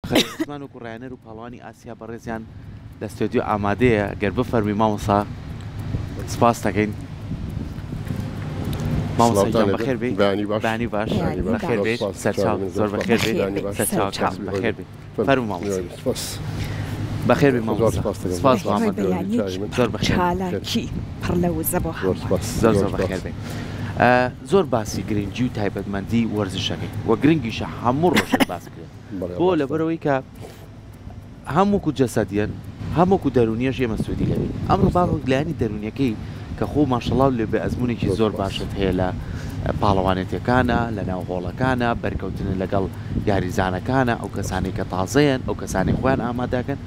خەلیل عوسمان وەکو ڕاهێنەر و پاڵەوانی ئاسیا بەڕێزیان لە ستۆدیۆ ئامادەیە گەر بفەرمی مامۆستا سپاس دەکەین. مامۆستا گیان بەخێر بێی. بەیانی باش. بەخێر بێیت. سەرچاو زۆر بەخێر بێیت. سەرچاو بەخێر بێیت. فەرموو مامۆستا. بەخێر بێی مامۆستا. سپاس بۆ ئامادەبوونت. زۆر بەخێر بێی. چالاکی پڕ لە وزە بۆ هەمووان. زۆر زۆر بەخێر بێی. زۆر باسی گرنگی و تایبەتمەندی وەرزشەکەی و گرنگیشە هەموو ڕۆژێک باس بکرێت. بۆ لەبەرئەوەی کە هەم وەکو جەسەدیەن هەم وەکو دەروونیەش ئێمە سوودی لێ بینین. ئەمڕۆ با لایەنی دەروونیەکەی کە خۆ ماشەڵاو لێ بێ ئەزموونێکی زۆر باشت هەیە لە پاڵەوانێتیەکانە، لە ناو هۆڵەکانە، بەرکەوتنت لەگەڵ یاریزانەکانە، ئەو کەسانەی کە تازەیەن، ئەو کەسانەی خۆیان ئامادەکەن.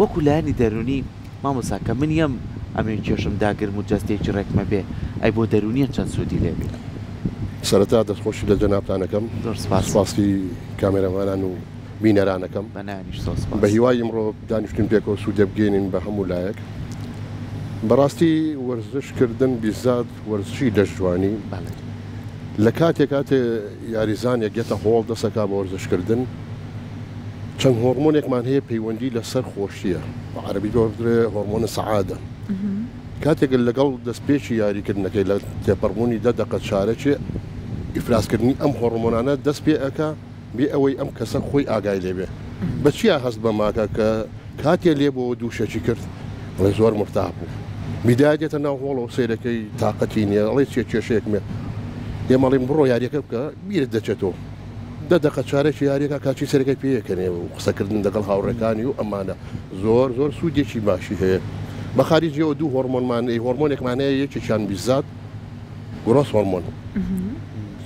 وەکو لایەنی دەروونی مامۆستا کە من یەم ئەمەوێ کێشم داگرم و جەستەیەکی ڕێکمە بێ، ئەی بۆ دەروونیە چەند سوودی لێ بێ؟ سەرەتا دەستخۆشی لە جەنابتان ئەکەم. زۆر سپاس. سپاسی کامێرەمانان و بینەران ئەکەم. بەنایانیش زۆر سپاس. بە هیوای ئیمڕۆ دانیشتن پێکەوە سوودێ بگەینین بە هەموو لایەک. بەڕاستی وەرزش کردن بیزات وەرزشی لەشجوانی بەڵێ. لە کاتێ کاتێ یاریزانێک یەتە هۆڵ دەست ئەکا بە وەرزش کردن چەند هۆڕمۆنێکمان هەیە پەیوەندی لەسەر خۆشیە بە عەرەبی پێ دەڵێ هۆڕمۆنە سەعادە. کاتێک لەگەڵ دەستپێکی یاریکردنەکەی لە تێپەڕبوونی دە دەقە چارەکێ ئیفرازکردنی ئەم هۆڕمۆنانە دەست پێ ئەکا بێ ئەوەی ئەم کەسە خۆی ئاگای لێ بێ. بە چیا هەست بەمە ئەکا کە کاتێ لێ بۆوە دووشەکی کرد ئەڵێ زۆر مورتاح بوو. میدیا دێتە ناو هۆڵەوە سەیرەکەی تاقەتی نییە ئەڵێ چیە کێشەیەکم هەیە. ئێمە ئەڵێین بڕۆ یاریەکە بکە بیرت دەچێتەوە. دە دەقە چارەکی یاریەکە کاچی سەرەکەی پێیەکەنێ و قسەکردن لەگەڵ هاوڕێکانی و ئەمانە زۆر زۆر سوودێکی باشی هەیە. بە خاریجیەوە دوو هۆڕمۆنمان هۆڕمۆنێکمان هەیە یەکێکیان بیزات گرۆس هۆرمۆن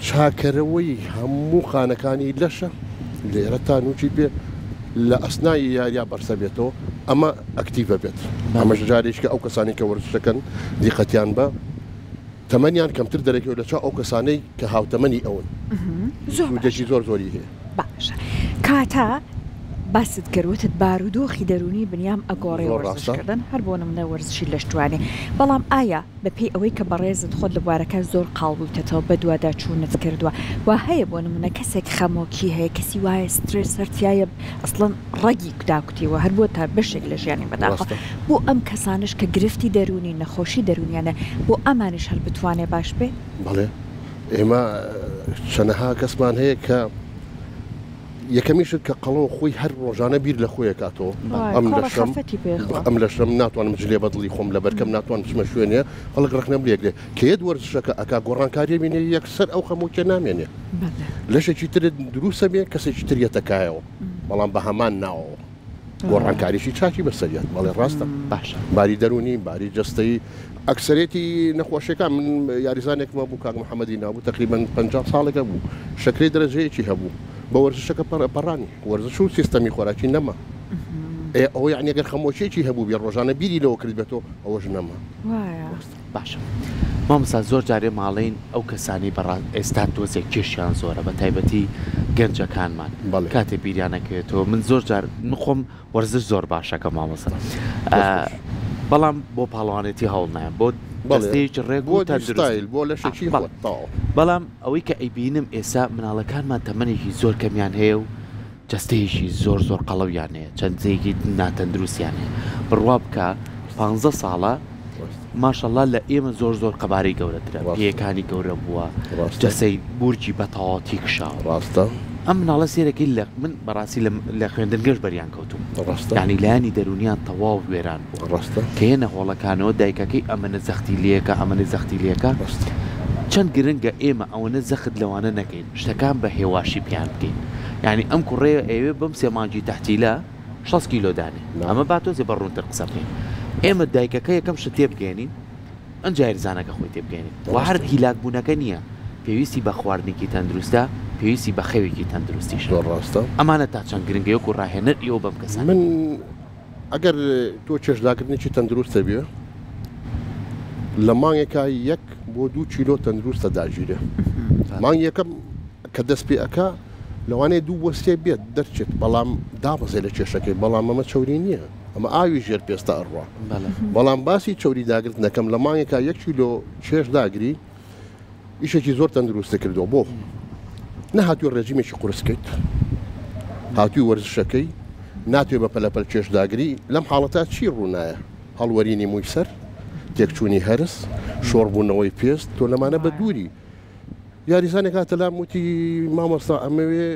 چاکەرەوەی هەموو خانەکانی لەشە لێرە تا نوکی پێ لە ئەسنای یاریا بەرسە بێتەوە ئەمە ئەکتیڤە بێت ئەمەش جارێکە ئەو کەسانی کە وەرزشەکەن دیقەتیان بە تەمەنیان کەمتر دەرەکەوێت لە چاو ئەو کەسانەی کە هاوتەمەنی ئەون. زۆر باشە. سوودێکی زۆر زۆری هەیە. باشە کاتا باست کرد وتت بارودۆخی دەروونی بنیام ئەگۆڕێ زۆر وەرزش ڕاستە. کردن هەر بۆ نمونە وەرزشی لەشجوانی بەڵام ئایا بە پێی ئەوەی کە بەڕێزت خۆت لە بوارەکە زۆر قاڵ بوویتەتەوە بەدواداچوونت کردووە وا هەیە بۆ نمونە کەسێک خەمۆکی هەیە کەسی وایە سترێس هەر تیایە ئەسڵەن ڕەگی داکوتیوە هەر بۆتە بەشێک لە ژیانی بەداخەوە ڕاستە. بۆ ئەم کەسانەش کە گرفتی دەروونی نەخۆشی دەروونیانە بۆ ئەمانیش هەر بتوانێ باش بێ؟ بەڵێ ئێمە چەنەها کەسمان هەیە کە یەکەمین شت کە قەڵەوە خۆی هەر ڕۆژانە بیر لە خۆی ئەکاتەوە ئەم لەشەم ئەم لەشەم ناتوانم جلێ بە دڵی خۆم لەبەرکەم ناتوانم بچمە شوێنێ خەڵک ڕەخنەم لێگرێ کە یەت وەرزشەکە ئەکا گۆڕانکاریە بینێ یەکسەر ئەو خەمۆکیە نامێنێ لەشێکی ترت دروستە بێ کەسێکی تر یەتە کایەوە بەڵام بە هەمان ناوەوە گۆڕانکاریی چاکی بەسەریات بەڵێ ڕاستە باشە باری دەروونی باری جەستەیی ئەکسەرێتی نەخۆشیەکان من یاریزانێکمە بوو کاک محەممەدی نابوو تقریبا 50 ساڵێکە بوو شەکرەی دەرەجەیەکی هەبوو بە وەرزشەکە پەڕانی وەرزش و سیستەمی خۆراکی نەما ئەوە یعنی ئەگەر خەمۆکیەکی هەبوو بێ ڕۆژانە بیری لەوە کرد بێتەوە ئەوەش نەما. باشە مامۆستا زۆر جارێ ماڵین ئەو کەسانەی بەڕا ئێستا تۆزێک کێشیان زۆرە بە تایبەتی گەنجەکانمان کاتێ بیریان ئەکەوێتەوە من زۆر جار من خۆم وەرزش زۆر باشەکە مامۆستا بەڵام بۆ پاڵەوانێتی هەوڵ نایەم بۆ دەستەیەکی ڕێک و تەندروست بۆ لەشێکی بەڵام ئەوەی کە ئەیبینم ئێستا مناڵەکانمان تەمەنێکی زۆر کەمیان هەیە و جەستەیەکی زۆر زۆر قەڵەویان هەیە چەند جێیەکی ناتەندروستیان هەیە بڕوا بکە پانزە ساڵە ماشەڵا لە ئێمە زۆر زۆر قەبارەی گەورەترە پێیەکانی گەورە بووە جەسەی بورجی بە تەواوەتی کشاوە ڕاستە ئەم مناڵە سێرەکەی لە من بەڕاستی لە خوێندنگەش بەریان کەوتوم ڕاستە یانی لایەنی دەرونیان تەواو وێران بووە ڕاستە کە یەنە هۆڵەکانەوە دایکەکەی ئەمەنە زەختی لێکە ئەمەنە زەختی لێکە ڕاستە چەند گرنگە ئێمە ئەوەنە زەخت لەوانە نەکەین شتەکان بە هێواشی پێیان بکەین یانی ئەم کوڕەیە ئەیەوێ بەم سێ مانگی تەعتیلە 60 کیلۆ دانێ ئەمە با تۆزێ بە ڕوونتر قسە بکەین ئێمە دایکەکە یەکەم شت تێبگەیەنین ئەنجا یاریزانەکە خۆی تێبگەیەنین وە هەر هیلاک بوونەکە نییە پێویستی بە خواردنێکی تەندروستە پێویستی بە خەوێکی تەندروستیشە زۆر ڕاستە. ئەمانە تا چەند گرنگە وەکو ڕاهێنەر ئێوە بەم کەسانە من ئەگەر تۆ چێشتداگرتنێکی تەندروستە بێ لە مانگێکا یەک بۆ دوو کیلۆ تەندروستە داگیرێ مانگ یەکەم کە دەست پێ ئەکا لەوانەیە دوو بۆ سێ بێت دەرچێت بەڵام دابەزێ لە کێشەکەی بەڵام ئەمە چەوری نییە ئەمە ئاوی ژێر پێستە ئەڕوا بەڵام باسی چەوری داگرت نەکەم لە مانگێکا یەک کیلۆ چێش داگری ئیشێکی زۆر تەندروستە کردووە بۆ نەهاتووی ڕێجیمێکی قورس کەیت هاتووی وەرزشەکەی. ناتوێ بە پەلەپەل کێش داگری، لەم حاڵەتە چی ڕوونایە؟ هەڵوەرینی مووی سەر، تێکچوونی هەرس، شۆڕبوونەوەی پێست، تۆ لەمانە بە دووری. یاریزانێک هاتە لام وتی مامۆستا ئەمەوێ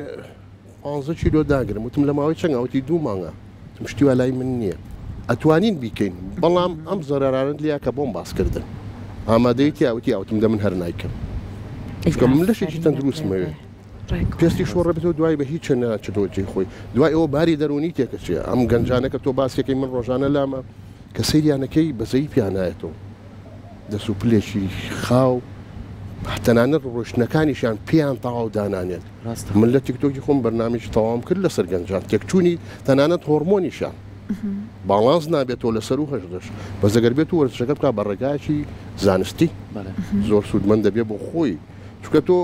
پانزە کیلۆ داگرم، وتم لە ماوەی چەند؟ وتی دوو مانگە. وتم شتی وا لای من نییە، ئەتوانین بیکەین، بەڵام ئەم زەرەرانەت لیا کە بۆم باس کردن ئامادەی تیا؟ وتی وتم دە من هەر نایکەم، چونکە من لەشێکی تەندروستمەوێ. پێستی شۆڕە بێتەوە دوای بە هیچ ناچێتەوە جێی خۆی دوای ئەوە باری دەروونی تێکەچێ ئەم گەنجانە کە تۆ باسیەکەی من ڕۆژانە لامە کە سەیریانەکەی بەزەیی پیانایەتەوە دەست و پلێکی خاو تەنانەت ڕۆشتنەکانیشیان پێیان تەواو دانانێن من لە تیکتۆکی خۆم بەرنامەیەکی تەواوم کرد لەسەر گەنجان تێکچوونی تەنانەت هۆرمۆنیشیان باڵانس نابێتەوە لەسەر و هەژدەش بەس ئەگەر بێت و وەرزشەکە بکا بە ڕێگایەکی زانستی زۆر سوودمەند دەبێت بۆ خۆی چونکە تۆ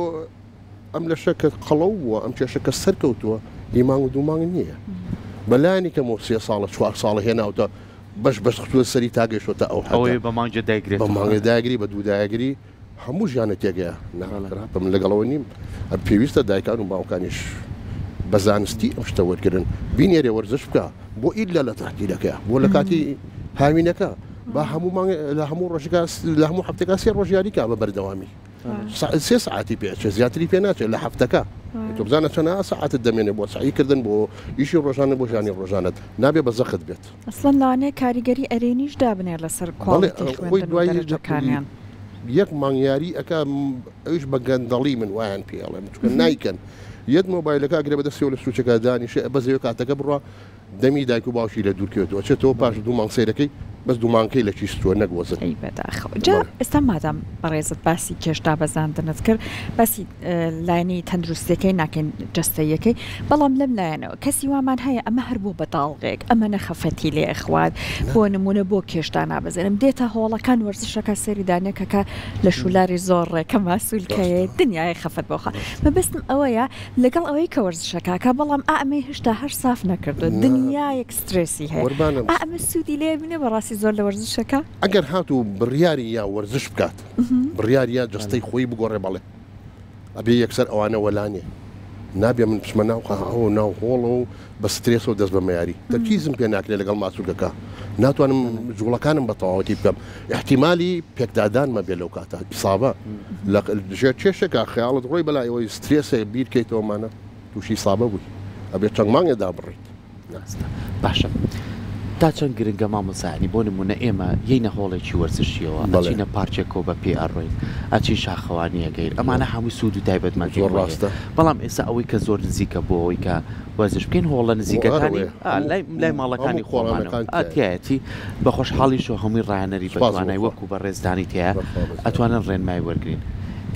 ئەم لەشە کە قەڵەو بووە، ئەم کێشە کە سەرکەوتووە، هی مانگ و دوو مانگ نییە. بە لایەنی کەمەوە سێ ساڵە، چوار ساڵە هێناوتە بەش بەش خستووە سەری تا گەیشتۆتە ئەو حەدە. ئەوەی بە مانگێ دایگرێتەوە. بە مانگێ دایگری، بە دوو دایگری، هەموو ژیانت تێگەیە. نا، خراپە، من لەگەڵەوە نیم. پێویستە دایکان و باوکانیش بە زانستی ئەم شتە وەرگرن. بینێرێ وەرزش بکا، بۆ ئیلا لە تەعتیلەکەیا، بۆ لە کاتی هاوینەکە، با هەموو مانگ لە هەموو ڕۆژێکا، لە هەموو هەفتەیەکا سێ ڕۆژ یاری کا بە بەردەوامی. سێ سەعاتی پێ ئەچێ زیاتری پێ ناچێت لە هەفتەکە تۆ بزانە چەنە سەعاتت دەمێنێ بۆ سەعی کردن بۆ ئیشی ڕۆژانە بۆ ژیانی ڕۆژانەت نابێ بە زەخت بێت. ئەسڵەن لەوانەیە کاریگەری ئەرێنیش دابنێ لەسەر کواڵیتی خۆی خوێندن و دوای دەرەجەکانیان. یەک مانگ یاری ئەکا ئەویش بە گەندەڵی من وایان پێ ئەڵێم چونکە نایکەن یەت مۆبایلەکە ئەگرێ بەدەستیەوە لە سوچەکە دانیشێ بەس ئەوێ کاتەکە بڕوا دەمی دایک و باوکی لە دوور کەوێتەوە ئەچێتەوە پاش دوو مانگ سەیرەکەی بەس دوو مانگەکەی لە کیس چووە نەک وەزن. ئەی بەداخەوە جا ئێستا مادام بەڕێزت باسی کێش دابەزاندنت کرد باسی لایەنی تەندروستیەکەی ناکەین جەستەییەکەی بەڵام لەم لایەنەوە کەسی وامان هەیە ئەمە هەر بۆ بە داڵغێک ئەمە نە خەفەتی لێ ئەخوات بۆ نمونە بۆ کێش دانابەزێنم دێتە هۆڵەکان وەرزشەکە سەیری دانێکەکە لە شولاری زۆر ڕێکە ماسولکەیە دنیای خەفەت بۆخە مەبەستم ئەوەیە لەگەڵ ئەوەی کە وەرزشەکە ئەکا بەڵام ئا ئەمەی هێشتا هەر ساف نەکردوە دنیایەک سترێسی هەیە ئا ئەمە سوودی لێ بینێ بەڕاستی زۆر لە وەرزشەکە. ئەگەر هاتوو بڕیاری یا وەرزش بکات بڕیاری یا جەستەی خۆی بگۆڕێ بەڵێ ئەبێ یەکسەر ئەوانە وەلانێ نابێ من بچمە ناو قاعە و ناو هۆڵەوە و بە سترێسەوە دەست بەمە یاری تەرکیزم پێ ناکرێ لەگەڵ ماسولکەکە ناتوانم جوڵەکانم بە تەواوەتی بکەم ئیحتیمالی پێکدادانمە بێ لەو کاتە ئیسابە لە ژێر کێشێکا خەیاڵت ڕۆی بەلای ئەوەی سترێسێ بیرکەیتەوەمانە تووشی ئیسابە بووی ئەبێ چەند مانگێ دابڕیت. ڕاستە باشە تا چەند گرنگە مامۆستا یانی بۆ نمونە ئێمە یەینە هۆڵێکی وەرزشیەوە ئەچینە پارکێکەوە بە پێ ئەڕۆین ئەچین شاخەوانی ئەکەین ئەمانە هەمووی سوود و تایبەتمەندی زۆر ڕاستە بەڵام ئێستا ئەوەی کە زۆر نزیکە بۆ ئەوەی کە وەرزش بکەین هۆڵە نزیکەکانی لای لای ماڵەکانی خۆمانەوە تایەتی بە خۆشحاڵیشەوە هەمووی ڕایەنەری بەتوانای وەکو بەڕێزدانی تایە ئەتوانن ڕێنمای وەرگین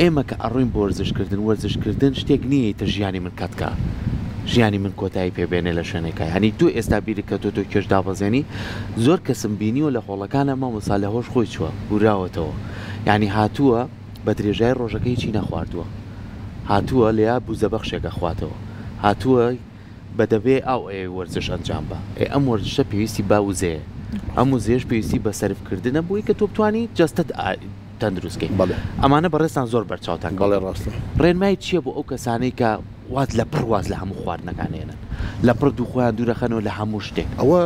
ئێمە کە ئەڕۆین بۆ وەرزش کردن، وەرزش کردن شتێک نییە ئیتر ژیانی من کەت کا، ژیانی من کۆتایی پێ بێنێ لە شوێنێکا، یانی تۆ ئێستا بیرت کەوتووە تۆ کێش دابەزێنی، زۆر کەسم بینیوە لە هۆڵەکانا مامۆستا لە هۆش خۆی چووە، بوراوەتەوە، یانی هاتووە بە درێژای ڕۆژەکە هیچی نەخواردووە، هاتووە لێیا بوزەبەخشێک ئەخواتەوە، هاتووە بە دەبێ ئاو ئەیەوێ وەرزش ئەنجام با، ئێ ئەم وەرزشە پێویستی بە وزەیە، ئەم وزەیەش پێویستی بە سەرف کردنە بۆی کە تۆ بتوانی جەستەت تەندروست کەی. بەڵێ. ئەمانە بەڕێزتان زۆر بەرچاوتان کەوتوە. بەڵێ ڕاستە. ڕێنمای چیە بۆ ئەو کەسانەی کە واز لە پڕ واز لە هەموو خواردنەکان ئێنن لە پڕ دوو خۆیان دوورەخەنەوە لە هەموو شتێک. ئەوە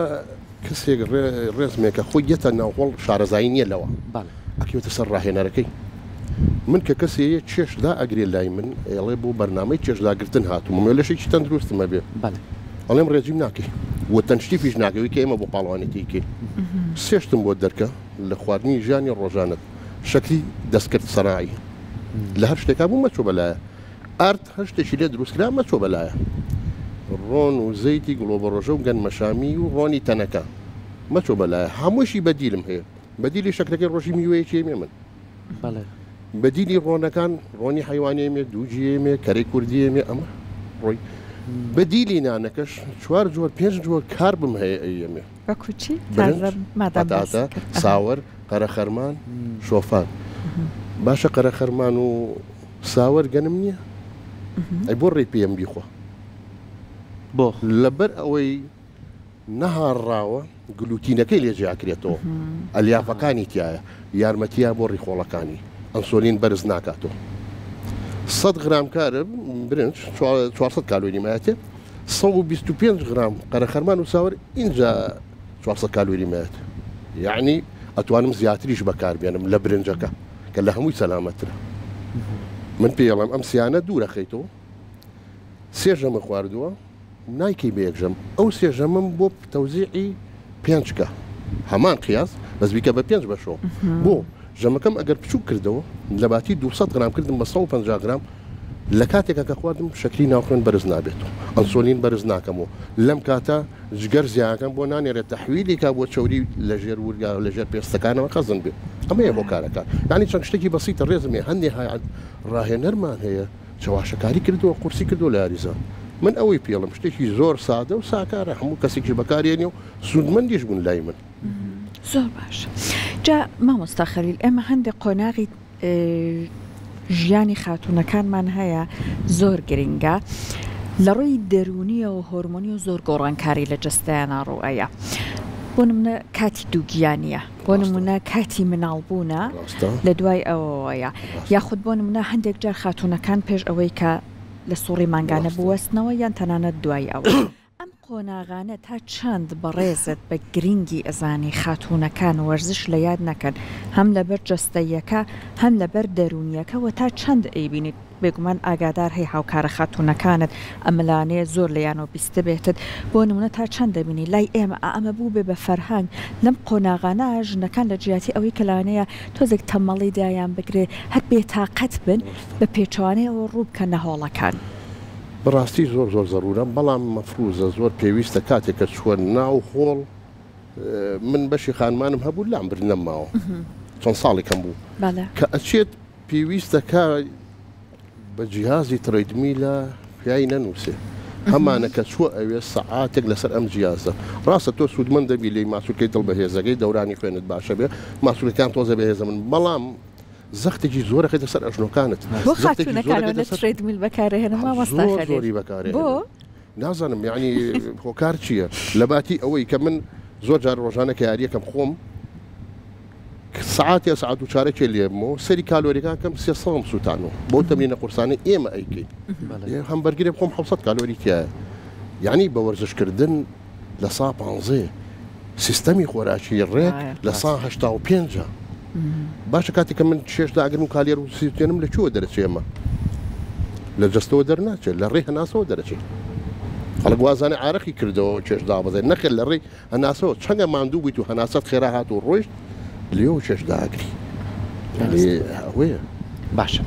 کەسێک ڕێ ڕێزمێکە خۆی یەتە ناو هۆڵ شارەزایی نیە لەوە. بەڵێ. ئەکەوێتە سەر ڕاهێنەرەکەی. من کە کەسێ یە چێشت دائەگرێ لای من ئەیڵێ بۆ بەرنامەی چێشت داگرتن هاتووم ئەمەوێ لەشێکی تەندروستم هەبێ. بەڵێ. ئەڵێم ڕێجیم ناکەی و تەنشتیفیش ناکەی ئەوەی کە ئێمە بۆ پاڵەوانێتی ئەیکەین. سێ شتم بۆ دەرکە. لە خواردنی ژیانی ڕۆژانەت شەکری دەستکرد سەناعی لە هەر شتێکا بوو مەچۆ بەلایە ئارد هەر شتێکی لێ دروست کرا مەچۆ بەلایە ڕۆن و زەیتی گڵۆبەڕۆژە و گەنمەشامی و ڕۆنی تەنەکە مەچۆ بەلایە هەمووشی بەدیلم هەیە بەدیلی شەکرەکەی ڕۆژی میوەیەکی ئێمێ من بەڵێ بەدیلی ڕۆنەکان ڕۆنی حیوانی ئێمێ دووجی ئێمێ کەرەی کوردی ئێمێ ئەمە ڕۆی بەدیلی نانەکەش چوار جۆر پێنج جۆر کاربم هەیە ئەیەمێ وەکو چی؟ برنج، تازە مادام باست پەتاتە، کرد. ئەها. ساوەر، قەرەخەرمان، شۆفان. باشە قەرەخەرمان و ساوەر گەنم نییە؟ ئەی بۆ ڕێی پێیەم بیخوا؟ بۆ؟ لەبەر ئەوەی نەهاڕراوە گلوتینەکەی لێ جیاکرێتەوە، ئەلیافەکانی تیایە، یارمەتییە بۆ ڕیخۆڵەکانی، ئەنسۆلین بەرز ناکاتەوە. سەد غرام کارب، برنج، 400 کالۆری مایەتێ. 125 غرام قەرەخەرمان و ساوەر ئینجا 400 کالۆری مایەت یعنی ئەتوانم زیاتریش بەکاربێنم لە برنجەکە کە لە هەمووی سەلامەترە. من پێی ئەڵێم ئەم سیانە دوورەخەیتەوە سێ ژەمە خواردووە نایکەی بە یەک ژەم ئەو سێ ژەمەم بۆ تەوزیعی پێنج کە هەمان قیاس بەس بیکە بە پێنج بەشەوە بۆ ژەمەکەم ئەگەر بچوک کردەوە لە باتی 200 غرام کردم بە 150 غرام لە کاتێکا کە خواردم شەکری ناوخوێن بەرز نابێت و ئەنسۆلین بەرز ناکەم و لەم کاتە جگەر زیانەکەم بۆ نانێرێت تەحویلی کا بۆ چەوری لە ژێر ورگا لە ژێر پێستەکانەوە خەزن بێ ئەمەیە هۆکارەکان یانی چەند شتێکی بەسیتە ڕێزم هەیە هەندێ ڕاهێنەرمان هەیە چەواشەکاری کردووە قورسی کردووە لە یاریزان من ئەوەی پێڵم شتێکی زۆر سادە و ساکارە هەموو کەسێکیش بەکارێنێ و سوودمەندیش بوون لای من. زۆر باش جا مامۆستا خەلیل ئێمە هەندێک قۆناغی ژیانی خاتوونەکانمان هەیە زۆر گرنگە لە ڕووی دەروونیەوە هۆرمۆنی و زۆر گۆڕانکاری لە جەستەیانا ڕووئەیا بۆ نمونە کاتی دووگیانیە بۆ نمونە کاتی مناڵبوونە لە دوای ئەوەوەیە یاخود بۆ نمونە هەندێک جار خاتوونەکان پێش ئەوەی کە لە سوڕی مانگانە بوەستنەوە یان تەنانەت دوای ئەوە ئەم قۆناغانە تا چەند بەڕێزت بە گرنگی ئەزانی خاتوونەکان وەرزش لە یاد نەکەن هەم لەبەر جەستەییەکە هەم لەبەر دەروونیەکە وە تا چەند ئەیبینیت بێگومان ئاگادار هەی هاوکارە خاتوونەکانت ئەمە لەوانەیە زۆر لێیانەوە بیستبێتت بۆ نموونە تا چەند دەبینی لای ئێمە ئا ئەمە بووبێ بە فەرهەنگ لەم قۆناغانە ژنەکان لە جیاتی ئەوەی کە لەوانەیە تۆزێک تەمەڵی دایان بگرێ هەر بێتاقەت بن بە پێچەوانەیەوە ڕوو بکەنە هۆڵەکان. بەڕاستی زۆر زۆر زەرورە بەڵام مەفروزە زۆر پێویستە کاتێک کە چووە ناو هۆڵ من بەشی خانمانم هەبوو لام برد نەماوە چەند ساڵێکم بوو کە ئەچێت پێویستە کە بە جیهازی تڕیدمیلە پیای نەنووسێ هەمانە کە چووە ئەوێ سەعاتێک لەسەر ئەم جیازە ڕاستە تۆ سوودمەند دەبی لێی ماسولکەی دڵ بەهێزەکەی دەورانی خوێنت باشە بێ ماسولکەکان تۆزە بەهێزە من بەڵام زەختێکی زۆر ئەخەیتە سەر ئەژنۆکانت بۆ خاتوونەکان ئەوەندە ترێدمیل بەکارئەهێنن مامۆستا زۆر خەلیل زۆری بەکارئەهێنن بۆ؟ نازانم یعنی هۆکار چییە لەباتی ئەوەی کە من زۆر جار ڕۆژانە کە یاریەکەم خۆم سەعاتێ سەعات و چارەکێ لێبمەوە سەری کالۆریەکان کەم سێ سەدم سووتانەوە بۆ تەمرینە قورسانەی ئێمە ئەیکەین هەم بەرگرێ بخۆم 700 کالۆری تایە یعنی بە وەرزشکردن لە سا پانزەیە سیستەمی خۆراکی ڕێک لە سا 85ە باشە کاتێک کە من چێش داگرم و کالێر و سیتێنم لە کوێوە دەرەچێ ئەمە لە جەستەوە دەرناچێت لە ڕێی هەناسەوە دەرەچێت خەڵک وازانێ عارەقی کردەوە چێش دابەزێت نەخێر لە ڕێی هەناسەوە چەندە ماندوو بوویت و هەناسەت خێرا هات و ڕۆیشت لێوە چێش داگری ئەوەیە. باشە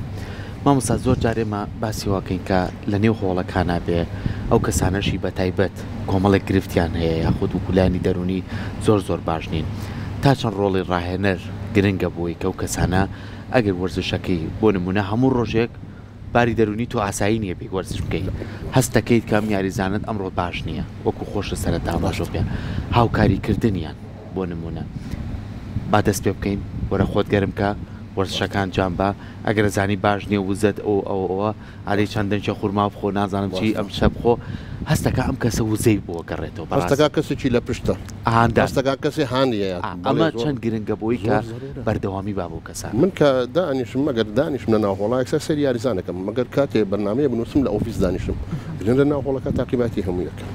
مامۆستا زۆر جار ئێمە باسی واکەین کە لە نێو هۆڵەکانا بێ ئەو کەسانەشی بە تایبەت کۆمەڵێک گرفتیان هەیە یاخود وەکو لایەنی دەروونی زۆر زۆر باش نین تا چەند ڕۆڵی ڕاهێنەر گرنگە بۆی کە ئەو کەسانە ئەگەر وەرزشەکەی بۆ نمونە هەموو ڕۆژێک باری دەروونی تۆ ئاسایی نییە بێی وەرزش بکەی هەست دەکەیت کە ئەم یاریزانەت ئەمڕۆ باش نییە وەکو خۆشت سەرەتا ئاماژەو پێ هاوکاری کردنیان بۆ نمونە با دەست پێ بکەین وەرە خۆت گەرم کە وەرزشەکان جام بە ئەگەر زانی باش نییە وزەت ئەو ئەو ئەوە ئەرێ چەند دەنکە خورما بخۆ نازانم چی ئەم شتە بخۆ هەستەکە ئەم کەسە وزەی بۆ گەڕێتەوە بەڕاست هەستەکا کەسێکی لە پشتە هاندان هەستەکا کەسێ هانی ئەیات ئا بەڵێ ئەمە زۆر چەند گرنگە بۆی کە زۆر زەرورە بەردەوامی با بۆ کەسانە. من کە دانیشم ئەگەر دانیشم لە ناو هۆڵا یەکسەر سەیری یاریزانەکەم مەگەر کاتێ بەرنامەیە بنووسم لە ئۆفیس دانیشم بچم لە ناو هۆڵەکە تاقیباتی هەمووی ئەکەم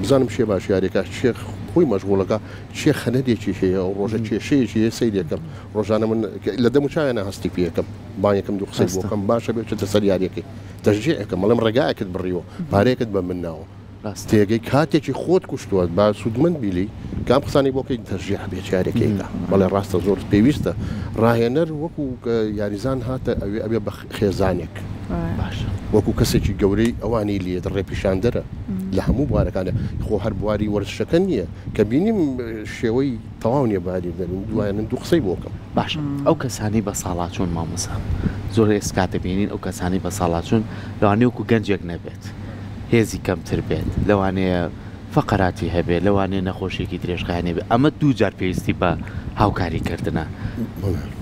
بزانم کێ باش یاریەکا کێ خۆی مەشغوڵەکا کێ خەلەلێکی هەیە ئەو ڕۆژە کێشەیەکی هەیە سەیری ئەکەم ڕۆژانە من لە دەم و چاویانە هەستی پێ ئەکەم بانگێکم دوو قسەی بۆ ڕاستە. بکەم باشە بێ بچێتە سەر یاریەکەی تەشجیعێکم ئەڵێم ڕێگایەکت بڕیوە پارەیەکت بە من ناوە ڕاستە. تێگەی کاتێکی خۆت کوشتووە با سوودمەند بی لێی کە ئەم قسانەی بۆ بکەیت تەشجیع بێ چارێکەی کا بەڵێ ڕاستە زۆر پێویستە ڕاهێنەر وەکو یاریزان هاتە ئەوێ ئەبێ بە خێزانێک باشە. وەکو کەسێکی گەورەی ئەوانی لێت ڕێپیشاندەرە لە هەموو بوارەکانە خۆ هەر بواری وەرزشەکە نییە کە بینیم شێوەی تەواو نییە باری دەرون دوایە من دوو قسەی بۆ کەم. باشە ئەو کەسانەی بەساڵاچوون مامۆستا زۆر ئێستا دەبینین ئەو کەسانەی بەساڵاچوون لەوانەیە وەکو گەنجێک نەبێت هێزی کەمتر بێت لەوانەیە فەقەراتی هەبێت لەوانەیە نەخۆشیەکی درێژخایەنی هەبێت ئەمە دووجار پێویستی بە هاوکاری کردنە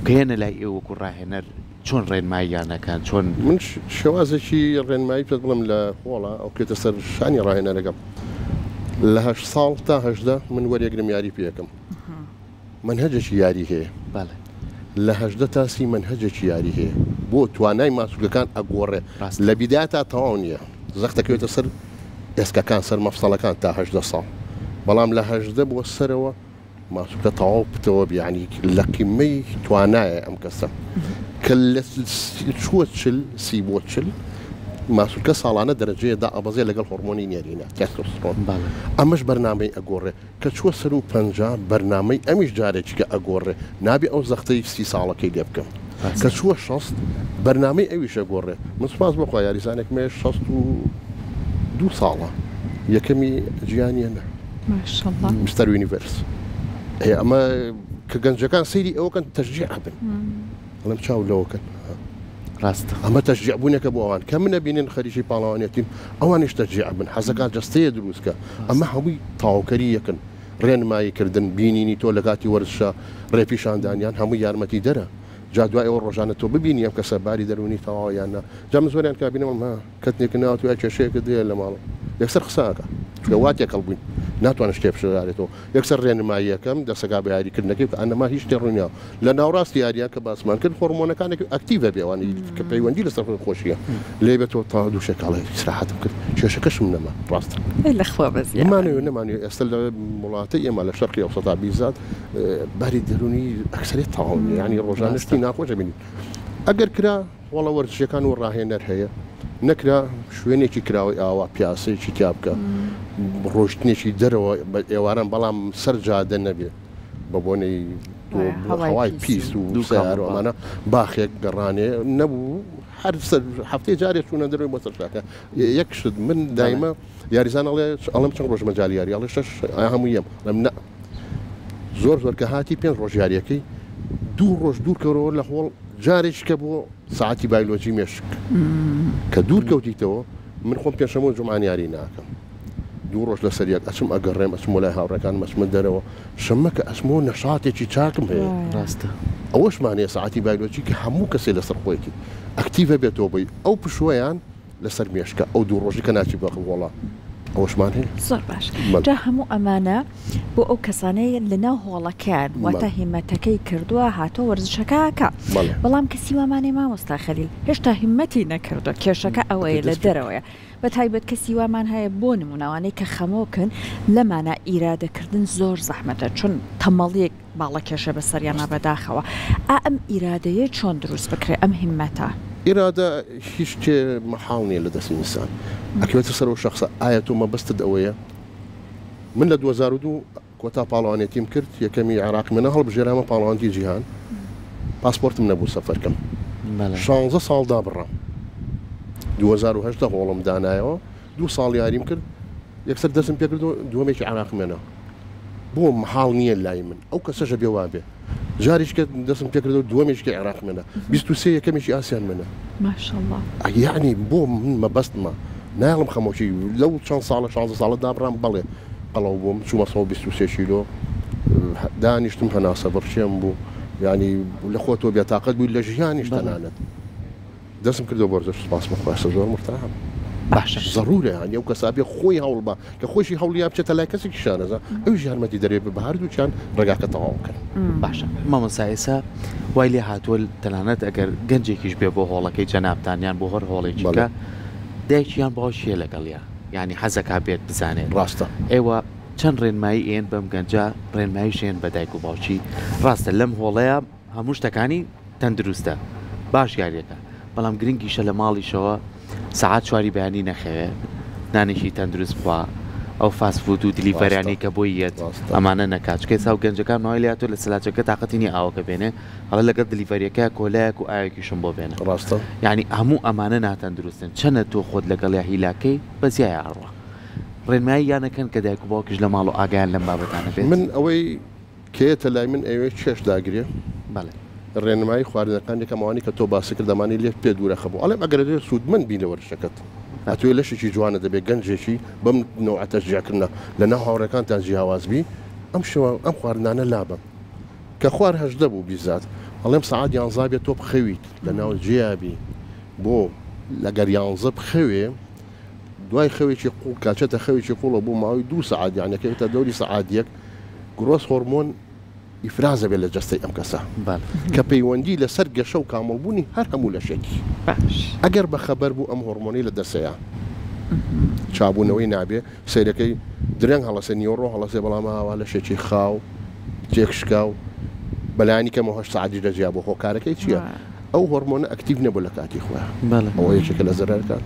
کە یەنە لای ئێوە وەکو ڕاهێنەر چۆن ڕێنماییان ئەکەن چۆن. من شێوازێکی ڕێنمایی پێت بڵێم لە هۆڵە ئەو کێتە سەر شانی ڕاهێنەرەکەم لە هەشت ساڵ تا 18 من وەرێگرم یاری پێەکەم مەنهەجێکی یاری هەیە بەڵێ. لە 18 تا سی مەنهەجێکی یاری هەیە بۆ توانای ماسولکەکان ئەگۆڕێ ڕاستە. لە بیدایەتا تەواو نییە زەختەکەوێتە سەر ئێسکەکان سەر مەفسەڵەکان تا 18 ساڵ بەڵام لە 18 بۆ سەرەوە ماسولکە تەواو پتەوە بی یانی لە قیمەی توانایە ئەم کەسە کە لە چووە چل سی بۆ چل ماسولکە ساڵانە دەرەجەیە دا ئەبەزێ لەگەڵ هۆرمۆنی نێرینە تێستۆسترۆن ئەمەش بەرنامەی ئەگۆڕێ کە چووە سەر و 50 بەرنامەی ئەمیش جارێکیکە ئەگۆڕێ نابێ ئەو زەختەی سی ساڵەکەی لێ بکەم کە چووە 60 بەرنامەی ئەویش ئەگۆڕێ من سوپاس بۆ خوا یاریزانێکم هەیە 62 ساڵە یەکەمی جیهانیە نە ماشاءاللە. مستەر یونیڤێرس ئێ ئەمە کە گەنجەکان سەیری ئەوە کەن تەشجیع ئەبن ئەڵێم چاو لەوە کەن ڕاستە ئەمە تەشجیع بوونێکە بۆ ئەوان کە منە بینن خەریکی پاڵەوانێتیم ئەوانیش تەشجیع بن حەزەکات جەستەیە دروستکە ئەمە هەمووی تەواوکەری یەکن ڕێنمایی کردن بینینی تۆ لە کاتی وەرزشە ڕێپیشاندانیان هەموو یارمەتی دەرە جا دوای ئەوە ڕۆژانە تۆ ببینی ئەم کەسە باری دەروونی تەواوە یان نا جا من زۆریان کابینم ئەڵێم ها کەتنێکت ناوە یا کێشەیەکت هەیە لە ماڵەوە یەکسەر قسە ئەکا چونکە وا تێکەڵ بووین ناتوانێت شتێ بشارێتەوە یەکسەر ڕێنماییەکەم دەسەکا بە یاریکردنەکەی کە ئەنەما هیچ شتێ ڕووی ناوە لە ناوڕاستی یاریان کە باسمان کرد هۆرمۆنەکانێک ئەکتیڤە بێوانی کە پەیوەندی لەسەر خۆشیە لێ بێتەوە تا دوو شێکاڵێ ئیسراحەتم کرد کێشەکەشم نەما ڕاستە لە خوا بەزیاد نمانەوێ نەمانەوێ ئێستا لە وڵاتەی ئێمە لە شەرقی ئەوسەتا بیزات باری دەروونی ئەکسەریەت تەواو نیە یانی ڕۆژانە شتی ناخۆش ئەبینین ئەگەر کرا هۆڵە وەرزشیەکان و ڕاهێنەر هەیە نەکرا شوێنێکی کراوەی ئاوا پیاسەیەکی تیا بکە ڕۆشتنێکی دەرەوە بە ئێواران بەڵام سەر جادە نەبێ بە بۆنەی هەوای پیس و سیار و ئەمانە باخێک گەڕانێ نەبوو هەر هەفتەی جارێ چوونە دەرەوەی بۆ سەر یەک شت من دایمە یاریزان ئەڵێ ئەڵێم چەند ڕۆژ مەجالی یاری ئەڵێ شەش هەموو یەم ئەڵێم نا زۆر زۆر کە هاتی پێنج ڕۆژ یاریەکەی دوو ڕۆژ دوور کەورەوە لە هۆڵ جارێکی کە بۆ ساعتی بایلۆجی مێشک کە دوور کەوتیتەوە من خۆم پێنجشەممە و جومعان یاری ناکەم دوو ڕۆژ لەسەر یەک ئەچم ئەگەڕێم ئەچم وەلای هاوڕێکانم ئەچمە دەرەوە شەممە کە ئەچمەوە نەشاتێکی چاکم هەیە ڕاستە ئەوەشمان هەیە ساعتی بایلۆجی کە هەموو کەسێ لەسەر خۆیەتی ئەکتیڤە بێتەوە بۆی ئەو پشووەیان لەسەر مێشکە ئەو دوو ڕۆژی کە ناچی بە هۆڵە ئەوەشمان هەیە. زۆر باش جا هەموو ئەمانە بۆ ئەو کەسانەی لەناو هۆڵەکەیان واتە هیمەتەکەی کردووە هاتووە وەرزشەکە ئەکا بەڵام کەسی وامانەیە مامۆستا خەلیل هێشتا هیمەتی نەکردووە کێشەکە ئەوەیە لە دەرەوەیە بە تایبەت کەسی وامان هەیە بۆ نموونە ئەوانەی کە خەمۆکن لەمانە ئیرادەکردن زۆر زەحمەتە چون تەمەڵیەک باڵەکێشە بەسەریانا بەداخەوە ئا ئەم ئیرادەیە چۆن دروست بکرێ ئەم هیممەتە؟ ئیرادە هیچ شتێ مەحاڵ نیە لە دەستی ئینسان ئەکەوێتە سەر ئەو شەخسە ئایا تۆ مەبەستت ئەوەیە من لە 2002 کۆتا پاڵەوانێتیم کرد یەکەمی عێراقی منە هەڵبژێرامە پاڵەوانتی جیهان پاسپۆرتم نەبوو سەفەرکەم شانزە ساڵ دابڕام 2010 هۆڵم دانایەوە دوو ساڵ یاریم کرد یەکسەر دەستم پێکرد و دووەمێکی عێراقم هێنا بۆ مەحاڵ نییە لای من ئەو کەسەشە بێ وابێ جاریش کە دەستم پێکردەوە دووەمێکی عێراق منە 23 یەکەمێکی ئاسیان منە ماشاءاللە یعنی بۆ من مەبەستمە نایڵم خەمۆکی لەو چەند ساڵە 16 ساڵە دابڕام بەڵێ قەڵەو بووم چوومە 123 کیلۆ دانیشتم هەناسە بڕچێم بوو یعنی لە خۆتەوە بێتاقەت بووی لە ژیانیش تەنانەت دەستم کردەوە بە وەرزش سوپاس بۆ خوا ئێستا زۆر مورتاحم. باشە. زەڕورە یانی ئەو کەسە ئەبێ خۆی هەوڵ با کە خۆیشی هەوڵیا بچێتە لای کەسێکی شارەزا ئەویش یارمەتی دەرێ بە هەردووکیان ڕێگاکە تەواو بکەن. باشە مامۆستا ئێستا وای لێ هاتووە تەنانەت ئەگەر گەنجێکیش بێ بۆ هۆڵەکەی جەنابتان یان بۆ هەر هۆڵێکی کە دایکی یان باوکی هەیە لەگەڵیا یانی حەزەکا بێت بزانێت ڕاستە. ئێوە چەند ڕێنمایی ئێن بەم گەنجە ڕێنماییش ئێن بە دایک و باوکی ڕاستە لەم هۆڵەیا هەموو شتەکانی تەندروستە باش یاریەکە بەڵام گرنگیشە لە ماڵیشەوە سەعات چواری بەیانی نەخەوێ نانێکی تەندروست بخوا ئەو فاست فود و دلیڤەریانەی کە بۆی یەت ئەمانە نەکات چونکە ئێستا گەنجەکان ماوەی لێهاتووە لە سەلاجەکە تاقەتی نیە ئاوەکە بێنێ ئەڵێ لەگەڵ دلیڤەریەکە کۆلایەک و ئاوێکیشم بۆ بێنە ڕاستە یعنی هەموو ئەمانە ناتەندروستن چەنە تۆ خۆت لەگەڵیا هیلاکەی بە زیایە ئەڕوا ڕێنمایی یانەکەن کە دایک و باوکیش لە ماڵ و ئاگایان لەم بابەتانە بێت من ئەوەی کەیەتە لای من ئەیەوێ چێشت داگرێ بەڵێ. ڕێنمایی خواردنەکان دەکەم ئەوانەی کە تۆ باست کرد ئەمانەی لێ پێ دوورە خەبوو ئەڵێم ئەگەر ئەتەوێ سوودمەند بی لە وەرزشەکەت ئەتوێ لەشێکی جوانت دەبێ گەنجێکی بەم نەوعە تەشجیعکردنە لە ناو هاوڕێکانتان جیاواز بی ئەم شێوە ئەم خواردنانە لابە کە خوار 18 بوو بیزات ئەڵێم سەعات یانزا بێ تۆ بخەویت لە ناو جێیا بی بۆ لەگەر یانزە بخەوێ دوای خەوێکی قوڵ کاچێتە خەوێکی قوڵە بۆ ماوەی دوو سەعات یان ئەکەوێتە دەوری سەعات یەک گرۆس هۆرمۆن ئیفراز ئەبێت لە جەستەی ئەم کەسە کە پەیوەندی لەسەر گەشە و کامڵبوونی هەر هەموو لەشێکی باش ئەگەر بە خەبەر بوو ئەم هۆرمۆنەی لە دەسەیە. چابوونەوەی نابێ سەیرەکەی درەنگ هەڵەسێ نیوەڕۆ هەڵەسێ بەڵام ئاوا لەشێکی خاو تێکشکاو بەلایەنی کەمەوە هەشت سەعاتیش لە جیا بوو هۆکارەکەی چییە؟ ئەو هۆرمۆنە active نەبوو لە کاتی خۆیان ئەوە یەکێکە لە زەرەرەکان.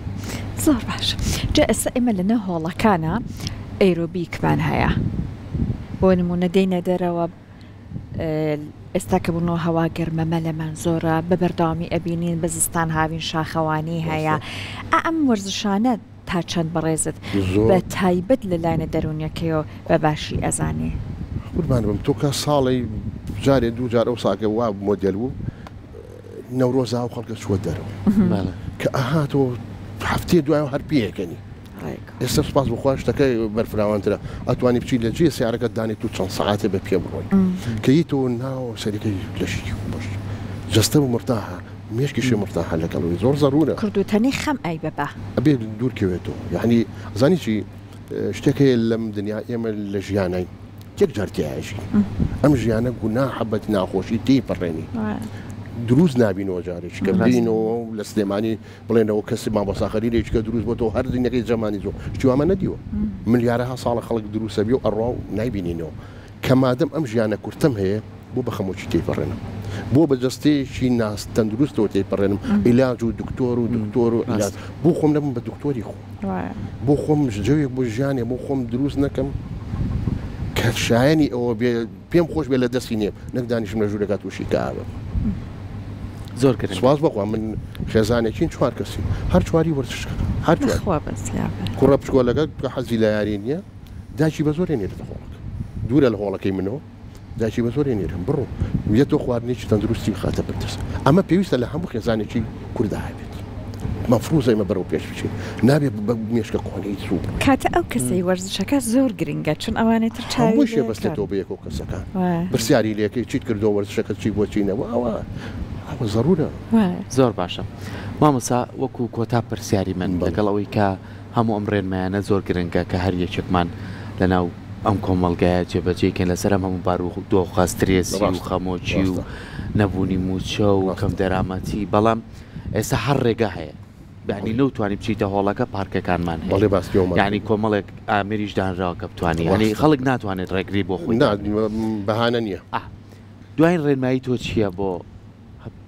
زۆر باش جا ئێستا ئێمە لە ناو هۆڵەکانا ئەیرۆبیکمان هەیە بۆ نمونە دێینە دەرەوە ئێستا کە بوونەوە هەوا گەرمە مەلەمان زۆرە بە بەردەوامی ئەبینین بە زستان هاوین شاخەوانی هەیە ئا ئەم وەرزشانە تا چەند بەڕێزت بە تایبەت لە لایەنە دەروونیەکەیەوە بە باشی ئەزانی؟ قوربان بم تۆ کە ساڵی جارێ دوو جار ئەو ساکە وا مۆدێل بوو نەورۆزا و خەڵکە چووە دەرەوە کە ئەهاتەوە هەفتەیە دوایەوە هەر پێیەکەنی ئێستا سوپاس بۆ خوا شتەکە بەرفراوانترە ئەتوانی بچی لە جێ سیارەکەت دانێت و چەند سەعاتێ بە پێ بڕۆی کە یتەوە ناو سەریکەی لەشێکی خۆش جەستە و مرتاحە مێشکیشی مرتاحە لەگەڵ زۆر زەرورە کردوتەنی خەم ئەی بەبا. ئەبێ دوور کەوێتەوە یعنی زانی چی شتێک هەیە لەم دنیا ئێمە لە ژیانای یەک جار تیاژین ئەم ژیانە گوناحە بە ناخۆشی تێی پەڕێنی دروست نابینەوە جارێکی کە بینەوە لە سلێمانی بڵێنەوە کەسی مامۆستا خەلیلێکی کە دروست بۆتەوە هەر دینەکەی جەمانی زۆر شتی وامان نەدیوە ملیارەها ساڵە خەڵک دروستە بی و ئەڕوا و نایبینینەوە کە مادەم ئەم ژیانە کورتەم هەیە بۆ بە خەمۆکی تێیپەڕێنم بۆ بە جەستەیەکی ناس تەندروستەوە تێیپەڕێنم عیلاج و دکتۆر و دکتۆر و عیلاج بۆ خۆم نەبم بە دکتۆری خۆم بۆ خۆم جەوێک بۆ ژیانێ بۆ خۆم دروست نەکەم کە شایەنی ئەوە بێ پێم خۆش بێ لە دەستی نێم نەک دانیشم لە ژوورەکە تووشی کەئابە بم. زۆر گرنگە. سوپاس بۆ خوا من خێزانێکین چوار کەسین هەر چواری وەرزش کەن هەر چوار. بەخوا بەس یابە. کوڕە بچکۆلەکە کە حەزی لە یاری نییە دایکی بە زۆرێ نێرێتە هۆڵەکە دوورە لە هۆڵەکەی منەوە دایکی بە زۆرێ نێرم بڕۆ یە تۆ خواردنێکی تەندروستی بخاتە بەردەست ئەمە پێویستە لە هەموو خێزانێکی کوردا هەبێت. مەفروزە ئێمە بەرەو پێش بچین نابێ بە مێشکە کۆنەی زوو بڕۆین. کاتە ئەو کەسەی وەرزشەکە زۆر گرنگە چون ئەوانی تر چاوی هەمووشی لێ ئەکەن. بەستێتەوە بە یەکەو کەسەکان وایە. پرسیاری لێکەی چیت کردووە وەرزشەکەت چی بووە چی نەبووە ئەوە ئەوە زەرورە. وایە. زۆر باشە مامۆستا وەکو کۆتا پرسیاری من بەڵێ. لەگەڵ ئەوەی کە هەموو ئەم ڕێنمایانە زۆر گرنگە کە هەر یەکێکمان لەناو ئەم کۆمەڵگایە جێبەجێی کەین لەسەر ئەم هەموو بارودۆخە سترێسی و ڕاستە خەمۆکی و ڕاستە نەبوونی مووچە و ڕاستە. کەم دەرامەتی بەڵام ئێستا هەر ڕێگا هەیە یعنی نەوتوانی بچیتە هۆڵەکە پارکەکانمان هەیە بەڵێ باسی ئەومان یعنی کۆمەڵێک ئامێریش دانراوە کە بتوانی یعنی ڕاستە. خەڵک ناتوانێت ڕێگری بۆ خۆی نا دابنێت. بەهانە نییە. ئا دوایین ڕێنمایی تۆ چییە بۆ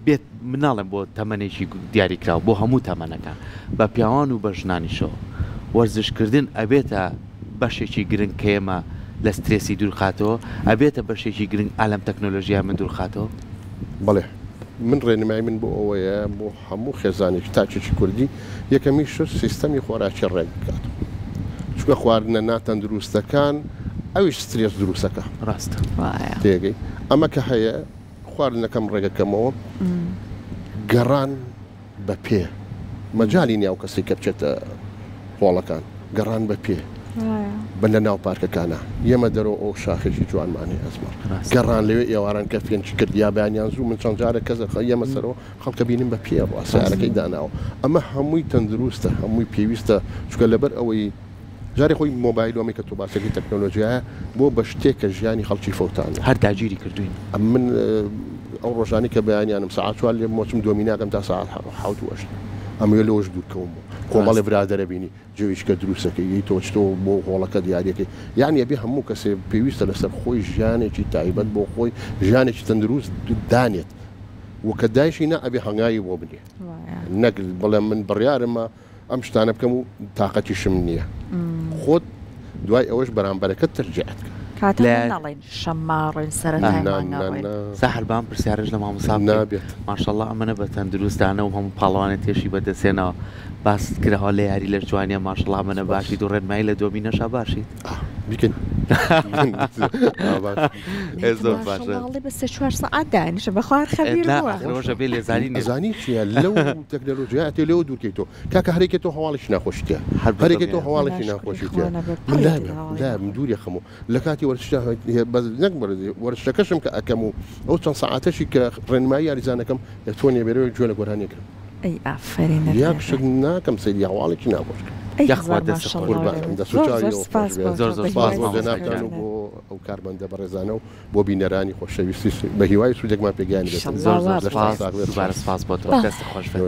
بێت من ناڵێم بۆ تەمەنێکی دیاریکراو بۆ هەموو تەمەنەکان بە پیاوان و بە ژنانیشەوە وەرزشکردن ئەبێتە بەشێکی گرنگ کە ئێمە لە سترێسی دوورخاتەوە ئەبێتە بەشێکی گرنگ ئا لەم تەکنۆلۆژیای من دوورخاتەوە؟ بەڵێ من ڕێنمای من بۆ ئەوەیە بۆ هەموو خێزانێکی تاکێکی کوردی یەکەمی شت سیستەمی خۆراکی ڕێک بکات چونکە خواردنە ناتەندروستەکان ئەویش سترێس دروستەکە ڕاستە. وایە. تێگەی ئەمە کە هەیە خواردنەکەم ڕێگەکەمەوە گەڕان بە پێ مەجالی نیە ئەو کەسەی کە بچێتە هۆڵەکان گەڕان بە پێ بە لە ناو پارکەکانە یەمە دەرەوە ئەو شاخێکی جوانمان هەیە ئەزمەڕ گەڕان لەوێ ئێواران کە فێنکی کرد یا بەیانیان زوو من چەند جارێک کەس یەمە سەرەوە خەڵکە بینم بە پێ ڕوا سیارەکەی داناوە ئەمە هەمووی تەندروستە هەمووی پێویستە چونکە لەبەر ئەوەی جارێ خۆی مۆبایل و ئەمەی کە تۆ باسەکەی تەکنۆلۆژیایە بۆ بە شتێک کە ژیانی خەڵکی فەوتاندوە. هەر داگیری کردوین. من ئەو ڕۆژانەی کە بەیانیانم سەعات چوار لێم بۆچم دۆمیناکەم تا سەعات حەوت و هەشت ئەمەوێ لەوەش دوور کەومەوە کۆمەڵێ برادەرە بینی جەویشکە دروستەکەی یەی تۆ چتۆ بۆ هۆڵەکە دیاریەکەی یعنی ئەبێ هەموو کەسێ پێویستە لەسەر خۆی ژیانێکی تایبەت بۆ خۆی ژیانێکی تەندروست دانێت و کە دایشی نا ئەبێ هەنگاوی بۆ بنێ نەک بڵێم من بڕیارمە ئەم شتانە بکەم و تاقەتیشم نییە خۆت دوای ئەوەش بەرامبەرەکەت تەرجیعت کە. کاتە لە من ناڵێین شەممە ڕۆین سەرەتای نا مانگە نا ڕۆین. نا ساحل با ئەم پرسیارەش لە مامۆستا بکەین نابێت. ماشاءاللە ئەمەنە بە تەندروستانە و هەموو پاڵەوانێتیەشی بەدەستهێناوە باست کراوە لە یاری لەش جوانیە ماشاءاللە ئەمەنە سپاس. باشیت و ڕێنمایی لە دۆمینەشا باشیت. ئا بیکەین ئا باش. ئێ زۆر باشە. ماشاءاللە ئەڵێ بە سێ چوار سەعات دانیشە بەخوا هەر خەبیر نا بووە. ئاخر ئەوەش ئەبێ لێزانی نێ. ئەزانی چیە لەو تەکنەلۆژیایە ئەتێ لێوە دوورکەیتەوە کاکە هەرێکێ تۆ هەواڵێکی ناخۆشی تیا هەر بە هەرێکێ تۆ دڵنیایە. هەواڵێکی بەلا شوکری ناخۆشی خوا تیا نەبێ من پڕیەتی لابم لە هەواڵی لابم ناخۆش. دووری خەم و لە کاتی وەرزشدا بەس نەک وەرزشەکەشم کە ئەکەم و ئەو چەند سەعاتەشی کە ڕێنمایی یاریزانەکەم تۆ نیە بێرەوە گوێ لە گۆرانی ئەگرم. ئەی ئافەرینت یاک لێ شت بێ. ناکەم سەیری هەواڵێکی ناخۆش کەم. ئەی یاخوا هەزار دەستت خۆش ماشەڵڵا بێت. قوربانم لێ بێت. دەست و زۆر چاوی زۆر ئێوە خۆش سپاس بێت. بۆ زۆر تۆ زۆر بە سپاس سپاس هیوای بۆ مامۆستا جەنابتان گیان. و سەرکەوتنت. بۆ ئەو کارمەندە بەڕێزانە و بۆ بینەرانی خۆشەویستی بە هیوای سوودێکمان پێگەیاندبێتن. ئیشەڵڵا زۆر زۆر وا لەشتان سپاس بکەین. ساغ بێت. دووبارە سپاس بۆ تۆ بەڵێ. دەستت خۆش بێت.